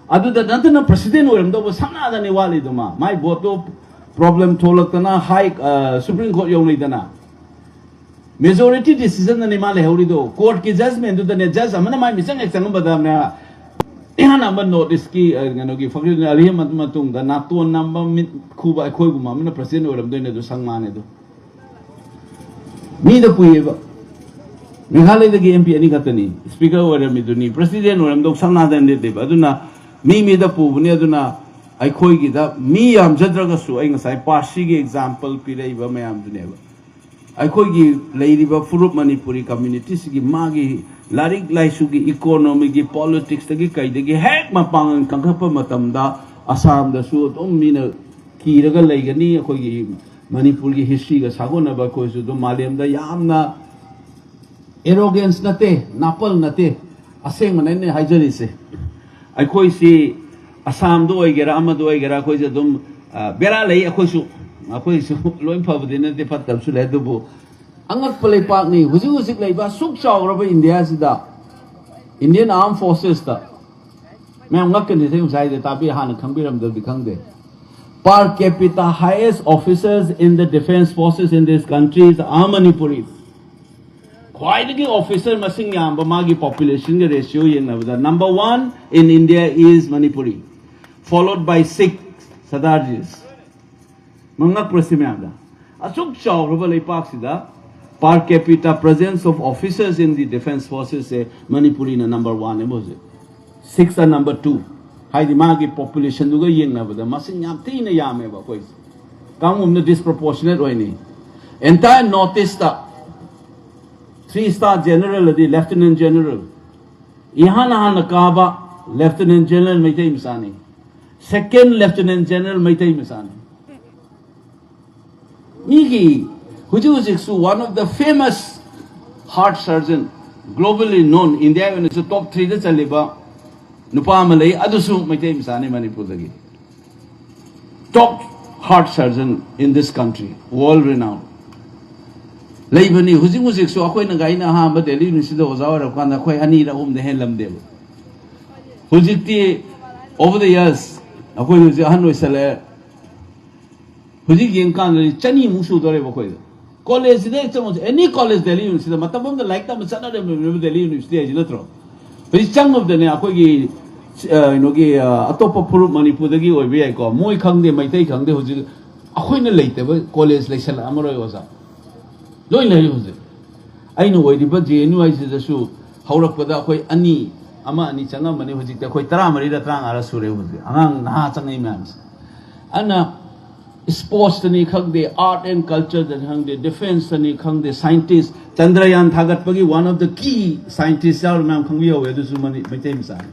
ꯑꯗꯨꯗ ꯅꯠꯇꯅ ꯄ꯭ꯔꯁꯤꯗꯦꯟ ꯑꯣꯏꯔꯝꯗꯧꯕ ꯁꯪꯅꯥꯗꯅꯤ ꯋꯥꯠꯂꯤꯗꯨꯃ꯫ ꯃꯥꯏ ꯚꯣꯠꯇꯣ ꯄ꯭ꯔꯣꯕ꯭ꯂꯦꯝ ꯊꯣꯛꯂꯛꯇꯅ ꯍꯥꯏ, ꯑ, ꯁꯨꯄ꯭ꯔꯤꯝ ꯀꯣꯔꯠ ꯌꯧꯅꯩꯗꯅ꯫ ꯃꯦꯖꯣꯔꯤꯇꯤ ꯗꯤꯁꯤꯖꯟꯗꯅꯤ ꯃꯥ ꯂꯩꯍꯧꯔꯤꯗꯣ꯫ ꯀꯣꯔꯠꯀꯤ ꯖꯖꯃꯦꯟꯗꯨꯗꯅꯦ, ꯖꯖ ꯑꯃꯅ ꯃꯥꯏ ꯃꯤꯆꯪ ꯍꯦꯛ ꯆꯪꯉꯝꯕꯗꯅꯦ, ꯏꯍꯥꯟ ꯍꯥꯟꯕ ꯅꯣꯔꯠ ꯏꯁꯀꯤ, ꯑ, ꯀꯩꯅꯣꯒꯤ ꯐꯛꯂꯦꯟ ꯑꯔꯤꯌꯝ ꯑꯗꯨ ꯃꯇꯨꯡꯗ ꯅꯥꯇꯣꯟ ꯅꯝꯕ, ꯃꯤꯠ ꯈꯨꯕ ꯑꯩꯈꯣꯏꯒꯨꯝꯕ ꯑꯃꯅ ꯄ꯭ꯔꯁꯤꯗꯦꯟ ꯑꯣꯏꯔꯝꯗꯣꯏꯅꯦ ꯑꯗꯨ, ꯁꯪꯃꯥꯅꯦ ꯑꯗꯨ꯫ ꯃꯤꯗ ꯄꯨꯏꯌꯦꯕ꯫ ꯃꯦꯘꯥꯂꯌꯗꯒꯤ ꯑꯦꯝ ꯄꯤ ꯑꯅꯤ ꯈꯛꯇꯅꯤ꯫ ꯁ꯭ꯄꯤꯀꯔ ꯑꯣꯏꯔꯝꯃꯤꯗꯨꯅꯤ, ꯄ꯭ꯔꯁꯤꯗꯦꯟ ꯑꯣꯏꯔꯝꯗꯧ ꯁꯪꯅꯥꯗꯅ ꯂꯦꯞꯄꯦꯕ꯫ ꯑꯗꯨꯅ ꯃꯤ ꯃꯤꯗ ꯄꯨꯕꯅꯤ꯫ ꯑꯗꯨꯅ ꯑꯩꯈꯣꯏꯒꯤꯗ ꯃꯤ ꯌꯥꯝꯖꯗ꯭ꯔꯒꯁꯨ, ꯑꯩ ꯉꯁꯥꯏ ꯄꯥꯔꯁꯤꯒꯤ ꯑꯦꯛꯖꯥꯝꯄꯜ ꯄꯤꯔꯛꯏꯕ ꯃꯌꯥꯝꯗꯨꯅꯦꯕ꯫ ꯑꯩꯈꯣꯏꯒꯤ ꯂꯩꯔꯤꯕ ꯐꯨꯔꯨꯞ ꯃꯅꯤꯄꯨꯔꯤ ꯀꯝꯃ꯭ꯌꯨꯅꯤꯇꯤꯁꯤꯒꯤ ꯃꯥꯒꯤ ꯂꯥꯏꯔꯤꯛ ꯂꯥꯏꯁꯨꯒꯤ, ꯏꯀꯣꯅꯣꯃꯤꯒꯤ, ꯄꯣꯂꯤꯇꯤꯛꯁꯇꯒꯤ ꯀꯩꯗꯒꯤ ꯍꯦꯛ ꯃꯄꯥꯡꯒꯜ ꯀꯟꯈꯠꯄ ꯃꯇꯝꯗ ꯑꯁꯥꯝꯗꯁꯨ ꯑꯗꯨꯝ ꯃꯤꯅ ꯀꯤꯔꯒ ꯂꯩꯒꯅꯤ꯫ ꯑꯩꯈꯣꯏꯒꯤ ꯃꯅꯤꯄꯨꯔꯒꯤ ꯍꯤꯁꯇ꯭ꯔꯤꯒ ꯁꯥꯒꯣꯟꯅꯕ ꯑꯩꯈꯣꯏꯁꯨ ꯑꯗꯨꯝ ꯃꯥꯂꯦꯝꯗ ꯌꯥꯝꯅ ꯑꯦꯔꯣꯒꯦꯟꯁ ꯅꯠꯇꯦ, ꯅꯥꯄꯜ ꯅꯠꯇꯦ, ꯑꯁꯦꯡꯕꯅꯦ ꯑꯩꯅ ꯍꯥꯏꯖꯔꯤꯁꯦ꯫ ꯑꯩꯈꯣꯏꯁꯤ ꯑꯁꯥꯝꯗ ꯑꯣꯏꯒꯦꯔꯥ, ꯑꯃꯗ ꯑꯣꯏꯒꯦꯔꯥ, ꯑꯩꯈꯣꯏꯁꯦ ꯑꯗꯨꯝ, ꯑ, ꯕꯦꯔꯥ ꯂꯩ꯫ ꯑꯩꯈꯣꯏꯁꯨ, ꯑꯩꯈꯣꯏꯁꯨ ꯂꯣꯏ ꯐꯕꯗꯤ ꯅꯠꯇꯦ, ꯐꯠꯇꯕꯁꯨ ꯂꯩ꯫ ꯑꯗꯨꯕꯨ ꯑꯉꯛꯄ ꯂꯩꯄꯥꯛꯅꯤ꯫ ꯍꯧꯖꯤꯛ ꯍꯧꯖꯤꯛ ꯂꯩꯕ ꯑꯁꯨꯛ ꯆꯥꯎꯔꯕ ꯏꯟꯗꯤꯌꯥꯁꯤꯗ, Indian Armed Forcesꯇ, ꯃꯌꯥꯝ ꯉꯛꯀꯅꯤ, ꯉꯁꯥꯏꯗ ꯇꯥꯛꯄꯤ, ꯍꯥꯟꯅ ꯈꯪꯕꯤꯔꯝꯗꯕꯗꯤ ꯈꯪꯗꯦ꯫ Per capita highest officers in the defense forces in this country is are Manipuris. ꯈ꯭ꯋꯥꯏꯗꯒꯤ officer ꯃꯁꯤꯡ ꯌꯥꯝꯕ ꯃꯥꯒꯤ populationꯒ ratio ꯌꯦꯡꯅꯕꯗ number one in India is Manipuri, followed by six Sardarjis. ꯃꯉꯛꯄ꯭ꯔ ꯁꯤ ꯃꯌꯥꯝꯗ? ꯑꯁꯨꯛ ꯆꯥꯎꯈ꯭ꯔꯕ ꯂꯩꯄꯥꯛꯁꯤꯗ per capita presence of officers in the defense forcesꯁꯦ ꯃꯅꯤꯄꯨꯔꯤꯅ number oneꯅꯦꯕ ꯍꯧꯖꯤꯛ꯫ Sixꯇ number two꯫ ꯍꯥꯏꯗꯤ ꯃꯥꯒꯤ populationꯗꯨꯒ ꯌꯦꯡꯅꯕꯗ ꯃꯁꯤꯡ ꯌꯥꯝ ꯊꯤꯅ ꯌꯥꯝꯃꯦꯕ ꯑꯩꯈꯣꯏꯁꯦ꯫ ꯀꯥꯡꯕꯨ ꯑꯃꯅ disproportionate ꯑꯣꯏꯅꯤ꯫ Entire North Eastꯇ three star general ꯑꯗꯤ Lieutenant General ꯏꯍꯥꯟ ꯍꯥꯟꯅ ꯀꯥꯕ Lieutenant General ꯃꯩꯇꯩ ꯃꯆꯥꯅꯤ꯫ Second Lieutenant General ꯃꯩꯇꯩ ꯃꯆꯥꯅꯤ꯫ ꯃꯤꯒꯤ ꯍꯧꯖꯤꯛ ꯍꯧꯖꯤꯛꯁꯨ one of the famous heart surgeon, globally known, ꯏꯟꯗꯤꯌꯥꯒꯤ ꯑꯣꯏꯅꯁꯨ top threeꯗ ꯆꯜꯂꯤꯕ ꯅꯨꯄꯥ ꯑꯃ ꯂꯩ, ꯑꯗꯨꯁꯨ ꯃꯩꯇꯩ ꯃꯆꯥꯅꯤ ꯃꯅꯤꯄꯨꯔꯗꯒꯤ꯫ Top heart surgeon in this country, world renowned ꯂꯩꯕꯅꯤ꯫ ꯍꯧꯖꯤꯛ ꯍꯧꯖꯤꯛꯁꯨ ꯑꯩꯈꯣꯏꯅ, ꯑꯩꯅ ꯑꯍꯥꯟꯕ ꯗꯦꯜꯂꯤ ꯌꯨꯅꯤꯚꯔꯁꯤꯇꯤꯗ ꯑꯣꯖꯥ ꯑꯣꯏꯔꯛꯄ ꯀꯥꯟꯗ ꯑꯩꯈꯣꯏ ꯑꯅꯤꯔ ꯑꯍꯨꯝꯗ ꯍꯦꯜꯂꯝꯗꯦꯕ꯫ ꯍꯧꯖꯤꯛꯇꯤ over the years ꯑꯩꯈꯣꯏ ꯍꯧꯖꯤꯛ ꯑꯍꯟ ꯑꯣꯏꯁꯜꯂꯛꯑꯦ꯫ ꯍꯧꯖꯤꯛ ꯌꯦꯡꯀꯥꯟꯗꯗꯤ ꯆꯅꯤꯃꯨꯛ ꯁꯨꯗꯧꯔꯦꯕ ꯑꯩꯈꯣꯏꯗ꯫ ꯀꯣꯂꯦꯖꯁꯤꯗ ꯍꯦꯛ ꯆꯪꯉꯨꯁꯦ, any college ꯗꯦꯜꯂꯤ ꯌꯨꯅꯤꯚꯔꯁꯤꯇꯤꯗ, ꯃꯇꯝ ꯑꯃꯗ ꯂꯥꯏꯔꯤꯛ ꯇꯝꯕ ꯆꯠꯅꯔꯝꯃꯤꯕ ꯗꯦꯜꯂꯤ ꯌꯨꯅꯤꯚꯔꯁꯤꯇꯤ ꯍꯥꯏꯁꯤ ꯅꯠꯇ꯭ꯔꯣ? ꯍꯧꯖꯤꯛ ꯆꯪꯉꯨꯕꯗꯅꯦ ꯑꯩꯈꯣꯏꯒꯤ, ꯑ, ꯀꯩꯅꯣꯒꯤ, ꯑ, ꯑꯇꯣꯞꯄ ꯐꯨꯔꯨꯞ ꯃꯅꯤꯄꯨꯔꯗꯒꯤ ꯑꯣꯏꯕ ꯌꯥꯏꯀꯣ, ꯃꯣꯏ ꯈꯪꯗꯦ, ꯃꯩꯇꯩ ꯈꯪꯗꯦ, ꯍꯧꯖꯤꯛ ꯑꯩꯈꯣꯏꯅ ꯂꯩꯇꯕ ꯀꯣꯂꯦꯖ ꯂꯩꯁꯜꯂꯛꯑꯝꯃꯔꯣꯏ ꯑꯣꯖꯥ, ꯂꯣꯏ ꯂꯩ ꯍꯧꯖꯤꯛ꯫ ꯑꯩꯅ ꯑꯣꯏꯔꯤꯕ ꯖꯦ ꯑꯦꯟ ꯌꯨ ꯍꯥꯏꯁꯤꯗꯁꯨ ꯍꯧꯔꯛꯄꯗ ꯑꯩꯈꯣꯏ ꯑꯅꯤ, ꯑꯃ ꯑꯅꯤ ꯆꯪꯉꯝꯕꯅꯤ, ꯍꯧꯖꯤꯛꯇꯤ ꯑꯩꯈꯣꯏ ꯇꯔꯥꯃꯔꯤꯔ ꯇꯔꯥꯃꯉꯥꯔ ꯁꯨꯔꯦ ꯍꯧꯖꯤꯛ, ꯑꯉꯥꯡ ꯅꯍꯥ ꯆꯪꯉꯛꯏ ꯃꯌꯥꯝꯁꯦ꯫ ꯑꯗꯨꯅ sportsꯇꯅꯤ ꯈꯪꯗꯦ, art and cultureꯗꯅꯤ ꯈꯪꯗꯦ, defenseꯇꯅꯤ ꯈꯪꯗꯦ, scientist, Chandrayaan ꯊꯥꯒꯠꯄꯒꯤ one of the key scientist ꯌꯥꯎꯔꯤ ꯃꯌꯥꯝ ꯈꯪꯕꯤꯍꯧꯋꯦ, ꯑꯗꯨꯁꯨ ꯃꯅꯤ-, ꯃꯩꯇꯩ ꯃꯆꯥꯅꯤ꯫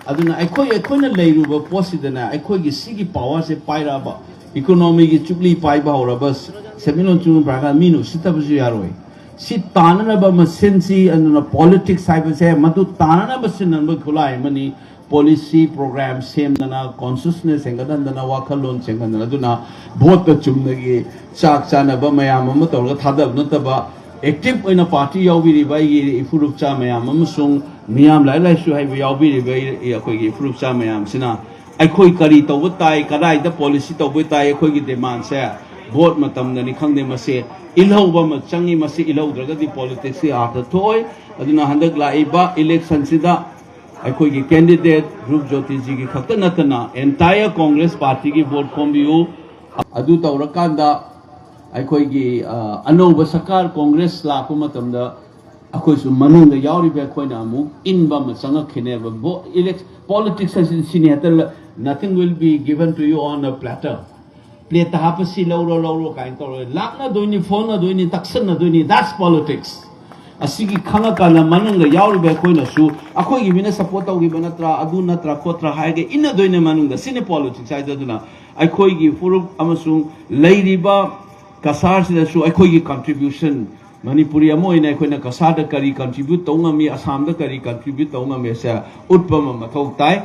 ꯑꯗꯨꯅ ꯑꯩꯈꯣꯏ, ꯑꯩꯈꯣꯏꯅ ꯂꯩꯔꯨꯕ ꯄꯣꯠꯁꯤꯗꯅ ꯑꯩꯈꯣꯏꯒꯤ ꯁꯤꯒꯤ powerꯁꯦ ꯄꯥꯏꯔꯛꯑꯕ, economyꯒꯤ ꯆꯨꯛꯂꯤ ꯄꯥꯏꯕ ꯍꯧꯔꯕ, ꯁꯦꯟꯃꯤꯠꯂꯣꯟ ꯆꯨꯛꯂꯤ ꯄꯥꯏꯔꯒ ꯃꯤꯅ ꯎꯁꯤꯠꯇꯕꯁꯨ ꯌꯥꯔꯣꯏ꯫ ꯁꯤ ꯇꯥꯅꯅꯕ ꯃꯁꯦꯟꯁꯤ, ꯑꯗꯨꯅ politics ꯍꯥꯏꯕꯁꯦ ꯃꯗꯨ ꯇꯥꯅꯅꯕ ꯁꯤꯟꯅꯕ ꯈꯨꯠꯂꯥꯏ ꯑꯃꯅꯤ꯫ ꯄꯣꯂꯤꯁꯤ ꯄ꯭ꯔꯣꯒ꯭ꯔꯥꯝ ꯁꯦꯝꯗꯅ, ꯀꯣꯟꯁꯤꯌꯁꯅꯦꯁ ꯍꯦꯟꯒꯠꯍꯟꯗꯅ, ꯋꯥꯈꯜꯂꯣꯟ ꯁꯦꯝꯒꯠꯍꯟꯗꯅ, ꯑꯗꯨꯅ ꯚꯣꯠꯇ ꯆꯨꯝꯅꯒꯤ ꯆꯥꯛ ꯆꯥꯅꯕ ꯃꯌꯥꯝ ꯑꯃ ꯇꯧꯔꯒ ꯊꯥꯗꯕ ꯅꯠꯇꯕ, ꯑꯦꯛꯇꯤꯚ ꯑꯣꯏꯅ ꯄꯥꯔꯇꯤ ꯌꯥꯎꯕꯤꯔꯤꯕ ꯑꯩꯒꯤ ꯏꯐꯨꯔꯨꯞꯆꯥ ꯃꯌꯥꯝ ꯑꯃꯁꯨꯡ ꯃꯤꯌꯥꯝ ꯂꯥꯏꯔꯤꯛ ꯂꯥꯏꯁꯨ ꯍꯩꯕ ꯌꯥꯎꯕꯤꯔꯤꯕ ꯑꯩꯈꯣꯏꯒꯤ ꯏꯐꯨꯔꯨꯞꯆꯥ ꯃꯌꯥꯝꯁꯤꯅ ꯑꯩꯈꯣꯏ ꯀꯔꯤ ꯇꯧꯕ ꯇꯥꯏ, ꯀꯗꯥꯏꯗ ꯄꯣꯂꯤꯁꯤ ꯇꯧꯕ ꯇꯥꯏ, ꯑꯩꯈꯣꯏꯒꯤ ꯗꯤꯃꯥꯟꯁꯦ ꯚꯣꯠ ꯃꯇꯝꯗꯅꯤ ꯈꯪꯗꯦ, ꯃꯁꯤ ꯏꯜꯍꯧꯕ ꯑꯃ ꯆꯪꯉꯤ꯫ ꯃꯁꯤ ꯏꯜꯍꯧꯗ꯭ꯔꯒꯗꯤ ꯄꯣꯂꯤꯇꯤꯛꯁꯁꯤ ꯑꯥꯔꯊ ꯊꯣꯛꯑꯣꯏ꯫ ꯑꯗꯨꯅ ꯍꯟꯗꯛ ꯂꯥꯛꯏꯕ ꯏꯂꯦꯛꯁꯟꯁꯤꯗ ꯑꯩꯈꯣꯏꯒꯤ ꯀꯦꯟꯗꯤꯗꯦꯠ ꯙ꯭ꯔꯨꯕ ꯖꯣꯇꯤꯖꯤꯒꯤ ꯈꯛꯇ ꯅꯠꯇꯅ entire Congress partyꯒꯤ ꯚꯣꯠ ꯈꯣꯝꯕꯤꯌꯨ꯫ ꯑꯗꯨ ꯇꯧꯔꯀꯥꯟꯗ ꯑꯩꯈꯣꯏꯒꯤ, ꯑ, ꯑꯅꯧꯕ ꯁꯔꯀꯥꯔ ꯀꯣꯡꯒ꯭ꯔꯦꯁ ꯂꯥꯛꯄ ꯃꯇꯝꯗ ꯑꯩꯈꯣꯏꯁꯨ ꯃꯅꯨꯡꯗ ꯌꯥꯎꯔꯤꯕ ꯑꯩꯈꯣꯏꯅ ꯑꯃꯨꯛ ꯏꯟꯕ ꯑꯃ ꯆꯪꯉꯛꯈꯤꯅꯦꯕ꯫ ꯚꯣ-, ꯏꯂꯦꯛ-, ꯄꯣꯂꯤꯇꯤꯛꯁ ꯍꯥꯏꯁꯤꯗꯤ ꯁꯤꯅꯤ ꯍꯦꯛꯇ ꯂ-, nothing will be given to you on a platter꯫ ꯄ꯭ꯂꯦꯠꯇ ꯍꯥꯞꯄ ꯁꯤ ꯂꯧꯔꯣ, ꯂꯧꯔꯣ ꯀꯥꯏꯅ ꯇꯧꯔꯣꯏ꯫ ꯂꯥꯛꯅꯗꯣꯏꯅꯤ, ꯐꯣꯟꯅꯗꯣꯏꯅꯤ, ꯇꯛꯁꯟꯅꯗꯣꯏꯅꯤ꯫ That's politics꯫ ꯑꯁꯤꯒꯤ ꯈꯪꯉꯀꯥꯟꯗ ꯃꯅꯨꯡꯗ ꯌꯥꯎꯔꯤꯕ ꯑꯩꯈꯣꯏꯅꯁꯨ ꯑꯩꯈꯣꯏꯒꯤ ꯃꯤꯅ ꯁꯞꯄꯣꯔꯠ ꯇꯧꯈꯤꯕ ꯅꯠꯇ꯭ꯔꯥ, ꯑꯗꯨ ꯅꯠꯇ꯭ꯔꯥ ꯈꯣꯠꯇ꯭ꯔꯥ ꯍꯥꯏꯔꯒ ꯏꯟꯅꯗꯣꯏꯅꯦ ꯃꯅꯨꯡꯗ꯫ ꯁꯤꯅꯤ ꯄꯣꯂꯤꯇꯤꯛꯁ ꯍꯥꯏꯁꯦ꯫ ꯑꯗꯨꯅ ꯑꯩꯈꯣꯏꯒꯤ ꯐꯨꯔꯨꯞ ꯑꯃꯁꯨꯡ ꯂꯩꯔꯤꯕ ꯀꯁꯥꯔꯁꯤꯗꯁꯨ ꯑꯩꯈꯣꯏꯒꯤ ꯀꯟꯇ꯭ꯔꯤꯕ꯭ꯌꯨꯁꯟ, ꯃꯅꯤꯄꯨꯔꯤ ꯑꯃ ꯑꯣꯏꯅ ꯑꯩꯈꯣꯏꯅ ꯀꯁꯥꯔꯗ ꯀꯔꯤ ꯀꯟꯇ꯭ꯔꯤꯕ꯭ꯌꯨꯠ ꯇꯧ ꯉꯝꯃꯤ, ꯑꯁꯥꯝꯗ ꯀꯔꯤ ꯀꯟꯇ꯭ꯔꯤꯕ꯭ꯌꯨꯠ ꯇꯧ ꯉꯝꯃꯤ ꯍꯥꯏꯁꯦ ꯎꯠꯄ ꯑꯃ ꯃꯊꯧ ꯇꯥꯏ꯫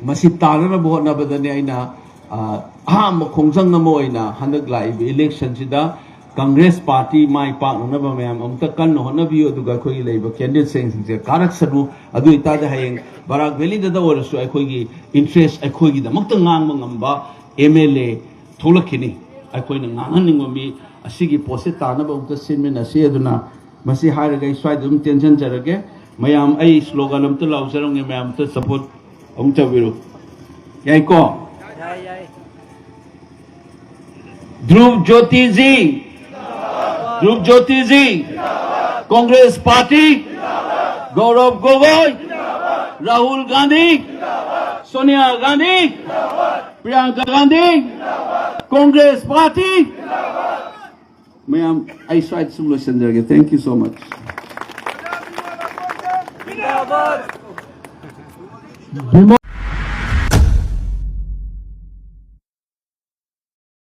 ꯃꯁꯤ ꯇꯥꯅꯅꯕ ꯍꯣꯠꯅꯕꯗꯅꯤ ꯑꯩꯅ, ꯑ, ꯑꯍꯥꯟꯕ ꯈꯣꯡꯖꯪ ꯑꯃ ꯑꯣꯏꯅ ꯍꯟꯗꯛ ꯂꯥꯛꯏꯕ ꯏꯂꯦꯛꯁꯟꯁꯤꯗ ꯀꯪꯒ꯭ꯔꯦꯁ ꯄꯥꯔꯇꯤ ꯃꯥꯏ ꯄꯥꯛꯅꯅꯕ ꯃꯌꯥꯝ ꯑꯃꯨꯛꯇ ꯀꯟꯅ ꯍꯣꯠꯅꯕꯤꯌꯨ, ꯑꯗꯨꯒ ꯑꯩꯈꯣꯏꯒꯤ ꯂꯩꯔꯤꯕ ꯀꯦꯟꯗꯤꯗꯦꯠꯁꯤꯡꯁꯦ ꯀꯥꯔꯛꯁꯅꯨ꯫ ꯑꯗꯨ ꯑꯣꯏꯇꯥꯔꯗꯤ ꯍꯌꯦꯡ ꯕꯔꯥꯛ ꯚꯦꯂꯤꯗꯇ ꯑꯣꯏꯔꯁꯨ ꯑꯩꯈꯣꯏꯒꯤ ꯏꯟꯇꯔꯦꯁ, ꯑꯩꯈꯣꯏꯒꯤꯗꯃꯛꯇ ꯉꯥꯡꯕ ꯉꯝꯕ ꯑꯦꯝ ꯑꯦꯜ ꯑꯦ ꯊꯣꯛꯂꯛꯈꯤꯅꯤ꯫ ꯑꯩꯈꯣꯏꯅ ꯉꯥꯡꯍꯟꯅꯤꯡꯕ ꯃꯤ ꯑꯁꯤꯒꯤ ꯄꯣꯠꯁꯤ ꯇꯥꯅꯕ ꯑꯃꯨꯛꯇ ꯁꯤꯟꯃꯤꯟꯅꯁꯤ꯫ ꯑꯗꯨꯅ ꯃꯁꯤ ꯍꯥꯏꯔꯒ ꯑꯩ ꯁ꯭ꯋꯥꯏꯗ ꯑꯗꯨꯝ ꯇꯦꯟꯁꯤꯟꯖꯔꯒꯦ꯫ ꯃꯌꯥꯝ, ꯑꯩ ꯁ꯭ꯂꯣꯒꯥꯟ ꯑꯝꯇ ꯂꯥꯎꯖꯔꯝꯒꯦ, ꯃꯌꯥꯝ ꯑꯝꯇ ꯁꯄꯣꯔꯠ ꯑꯃꯨꯛ ꯇꯧꯕꯤꯔꯣ꯫ ꯌꯥꯏꯀꯣ? ꯌꯥꯏ, ꯌꯥꯏ꯫ ꯙ꯭ꯔꯨꯕ ꯖꯣꯇꯤꯖꯤ, ꯙ꯭ꯔꯨꯕ ꯖꯣꯇꯤꯖꯤ, ꯀꯣꯡꯒ꯭ꯔꯦꯁ ꯄꯥꯔꯇꯤ, ꯒꯧꯔꯕ ꯒꯣꯒꯣꯏ, ꯔꯥꯍꯨꯜ ꯒꯥꯟꯙꯤ, ꯁꯣꯅꯤꯌꯥ ꯒꯥꯟꯙꯤ, ꯄ꯭ꯔꯤꯌꯥꯡꯀꯥ ꯒꯥꯟꯙꯤ, ꯀꯣꯡꯒ꯭ꯔꯦꯁ ꯄꯥꯔꯇꯤ꯫ ꯃꯌꯥꯝ, ꯑꯩ ꯁ꯭ꯋꯥꯏꯗ ꯁꯨꯝ ꯂꯣꯏꯁꯤꯟꯖꯔꯒꯦ꯫ Thank you so much꯫